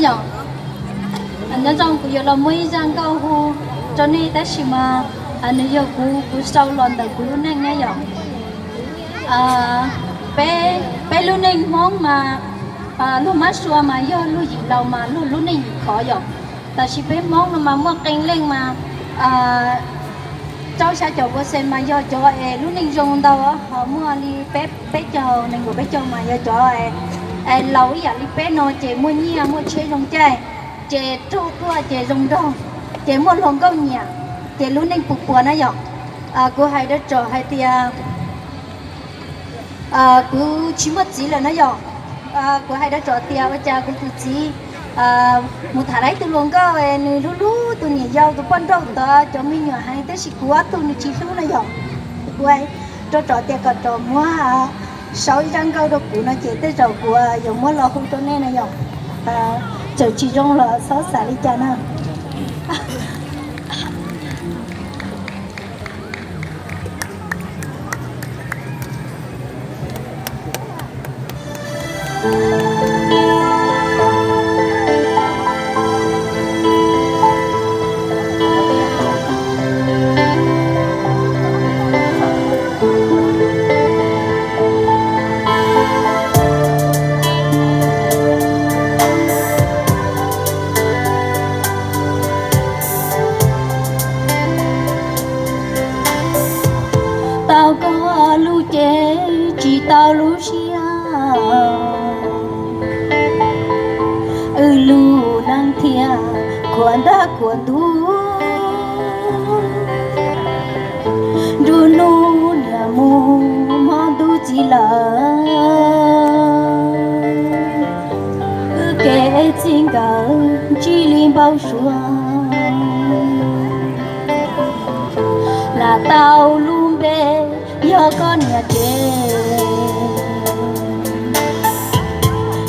Nyob zoo, kuv yuav los muaj ib zaj nkauj hu rau nej tab sis mas nws yog kuv, kuv sau los ntawm kuv lub neej na yom. Peb, peb lub neej Hmoob mas luag mab sua mas yog luag yim laus mas luag lub neej yim khov yom. Tab sis peb Hmoob no mas muaj qee leej mas rau xya caum percent mas yog cov es lub neej zoo ntau, ho muaj li peb, peb caug, nees nkaum peb caug mas yog cov es laus ib yam li peb no ces muaj nyiaj muaj tsheb zoo caij, ces raug tuaj ces zoo nraug, ces muaj hluas nkauj nyiam, ces lub neej puas puas na yom. Kuv hais rau tsom hais tias kuv tsis muaj txiv lawm na yom. Kuv hais rau tsom tias ua cas kuv tus txiv mus tham tau ib tug hluas nkauj, nws hlub hlub tus niam yau tus poj nrauj tod, cov me nyuam heev tab sis kuv ob tug nws tsis hlub na yom. Kuv hais rau tsom tias kom tsom muab sau ib zaj nkauj rau kuv no ces tej zaum kuv yuav muab los hu rau nej na yom. Txawm tsis zoo los txhob xav li cas na. Tau koj lub cev tsis tau lub siab, wb lub neej thiaj khuam ntaj khuam ntuj. Nruab hnub niam mus hmo ntuj txiv lawm, wb kev txij nkawm ntsib li npau suav. Lam tau lub npe yog koj niam tsev,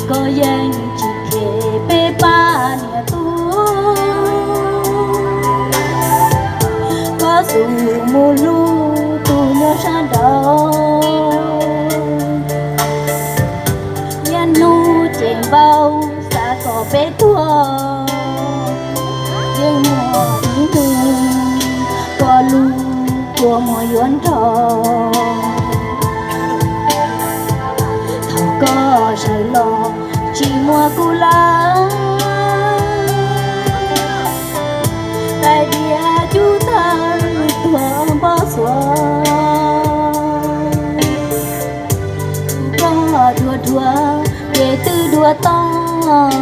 koj yeej tsis kheev peb pab niam tub. Koj xub mus hlub tus nyob sab nraud, niaj hnub ces npau xav kom peb tuag. Yeej muaj ib hnub koj lub kua muag yuav nrog, thaum koj sawv los tsis muaj kuv lawm. Tais diav cub tawg tuag npau suav, koj dhuav dhuav ces twb dua toj.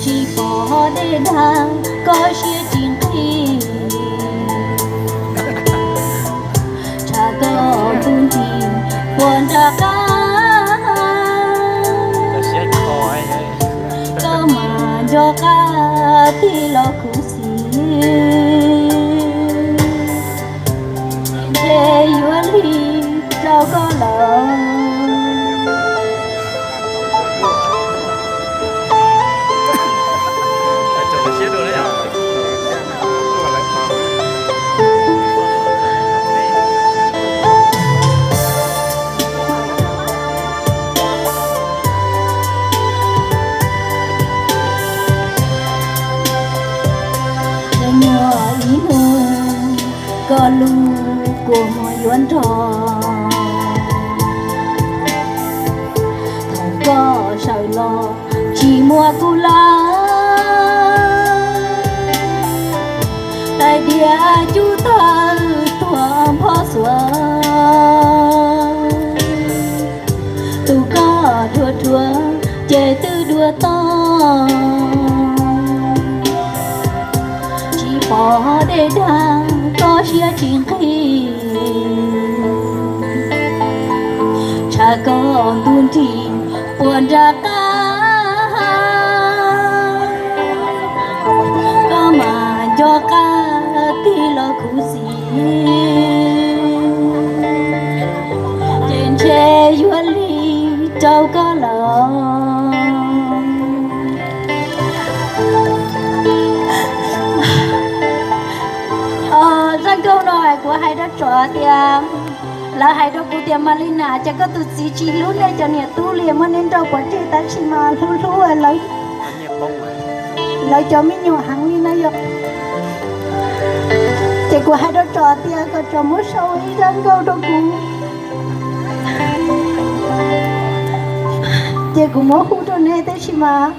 Tsis pom dej dag koj siab tsis nqig, tshav koj ntuj nrig puas nram qab, koj mas nco qab tig los khuv xim, ntshe yuav lig rau koj lawm. Yeej muaj ib hnub koj lub kua muag yuav nrog, thaum koj sawv los tsis muaj kuv lawm. Tais diav cub tawg tuag npau suav, tus koj dhuav dhuav ces twb dua toj. Tsis pom dej dag koj siab tsis nqig, tshav koj ntuj nrig puas nram qab, koj mas nco qab tig los khuv xim, ces ntshe yuav lig rau koj lawm. Zaj nkauj no kuv hais rau tsom tias Lawv hais rau kuv tias, Mas li na, ces koj tus txiv tsis hlub nej cov niam tub li, muab neb nrauj pov tseg, tab sis mas hlub hlub lawv cov me nyuam heev li na yom. Ces kuv hais rau tsov tias kom tsov muab sau ib zaj nkauj rau kuv. Ces kuv muab hu rau nej, tab sis mas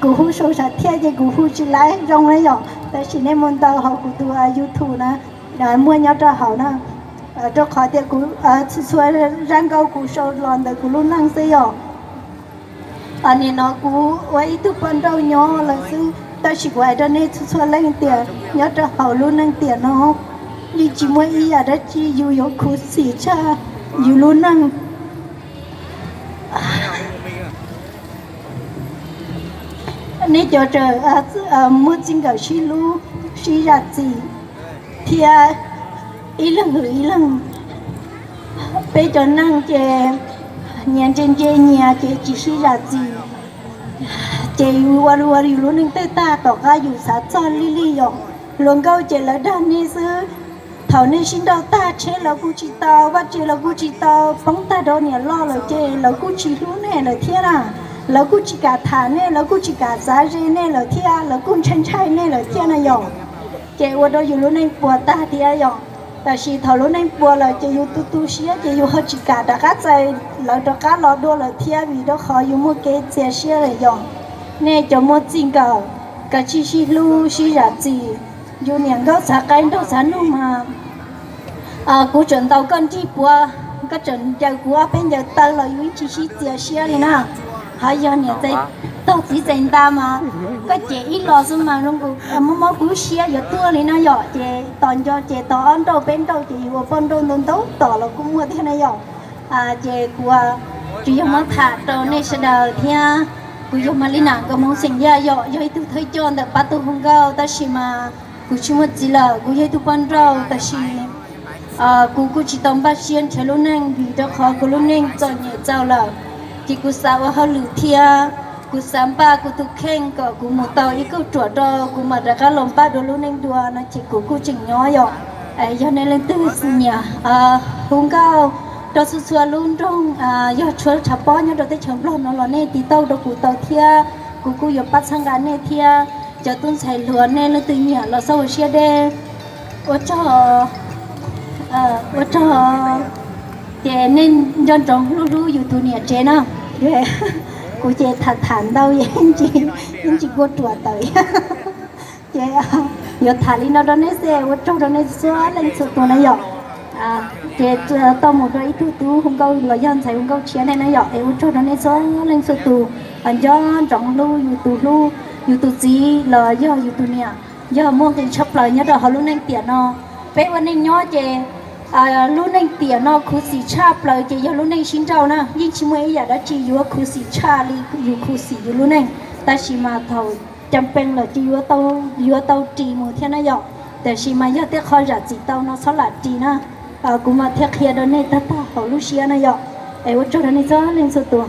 kuv hu sau sam thiaj ces kuv hu tsis laib zoo na yom. Tab sis nej mus ntaus hauv kuv tus YouTube na, muaj nyob rau hauv na. Rau qhov tias kuv txhua txhua zaj nkauj kuv sau los ntawm kuv lub neej xwb yom. Nim no kuv ua ib tug poj nrauj nyob lawm xwb, tab sis kuv hais rau nej txhua txhua leej tias nyob rau hauv lub neej tiam no yeej tsis muaj ib yam dab tsi yus yuav khuv xim tshaj yus lub neej. Nej cov tseem muaj txij nkawm sib hlub sib zam txim thiab ib leeg hwm ib leeg. Peb cov neeg ces nyias ntse ntse nyias ces tsis sib zam txim, ces yus ua ua yus lub neej twb tag tom qab yus xav txog lig lig yom. Hluas nkauj ces lawv dag nej xwb. Thaum nej sib nrauj tag tsheb lawv kuj tsis tau, vaj tse lawv kuj tsis tau, poob tag rau niam loj lawm ces lawv kuj tsis hlub nej lawm thiab na. Lawv kuj tsis kam tham nej, lawv kuj tsis kam xav ze nej lawm thiab, lawv kuj ntshai ntshai nej lawm thiab na yom. Ces ua rau yus lub neej puas tag thiab yom. Tab sis thaum lub neej puas lawm ces yus tu tu siab ces yus ho tsis kam rov qab txais lawv rov qab los dua lawm thiab, vim rau qhov yus muaj kev txias siab lawm yom. Nej cov muaj txij nkawm, kav tsij sib hlub sib zam txim. Yus niam nkauj txhav qaib nraug txhav nug mas kuv tseem ntaus koj nrig puav, koj tseem ncaws kuv ob peb ncaws taw los yus yeej tsis sib txias siab li na. Ho yog niam txais tog txiv txais nta mas koj cem ib los xwb mas zoo nkaus mob mob kuv lub siab yuav tuag li no yom. Ces tos nco ces tos ob nrauj peb nrauj ces yus ua poj nrauj ntau ntau tom los kuj muaj thiab na yom. Ces kuv tsuas yog muab tham rau nej sawv daws thiab. Kuv yog Malina nkawd Hmoob xeem Yaj yom, yog ib tug thawj coj ntawm pab tug hu nkauj, tab sis mas kuv tsis muaj txiv lawm, kuv yog ib tug poj nrauj, tab sis kuv kuj tsis tau npaj siab nrhiav lub neej vim rau qhov kuv lub neej txom nyem txaus lawm. Ces kuv xav ua hauj lwm thiab kuv xav npaj kuv tus kheej kom kuv mus tau ib kauj ruam rau kuv mam rov qab los npaj dua lub neej dua no ces kuv kuj tseem nyob yom. Yog nej leej twg nyiam hu nkauj rau txhua txhua lub nroog, yog tshua tshav pob nyob rau teb chaws Nplog no los nej tiv tauj rau kuv tau thiab, kuv kuj yuav pab txhawb nqa nej thiab. Cov tub ntxhais hluas nej leej twg nyiam los xav ua siab deb. Ua tsaug, ua tsaug. Ces nej nco ntsoov hlub hlub yus tus niam tsev na. Kuv ces tham tham ntau yeej tsis kuaj ruam tawm. Ces yuav tham li no rau nej xwb, ua tsaug rau nej txhua leej txhua tus na yom. Ces tau mus rau ib tug tub hu nkauj los yog ntxhais hu nkauj tshiab ne na yom, es ua tsaug rau nej txhua leej txhua tus. Nco ntsoov hlub yus tus hlub, yus tus txiv los yog yus tus niam, yog muaj nqis tshaj plaws nyob rau hauv lub neej tiam no. Peb ua neej nyob ces lub neej tiam no khuv xim tshaj plaws ces yog lub neej sib nrauj na, yeej tsis muaj ib yam dab tsi yuav khuv xim tshaj li yus khuv xim yus lub neej. Tab sis mas thaum cas pees lawm ces yuav tau ris mus thiab na yom. Tab sis mas yog tej qho zam txim tau no txhob lam ris na. Kuv mam thiaj qhia rau nej tag tag hauv lub siab na yom. Es ua tsaug rau nej txhua leej txhua tus.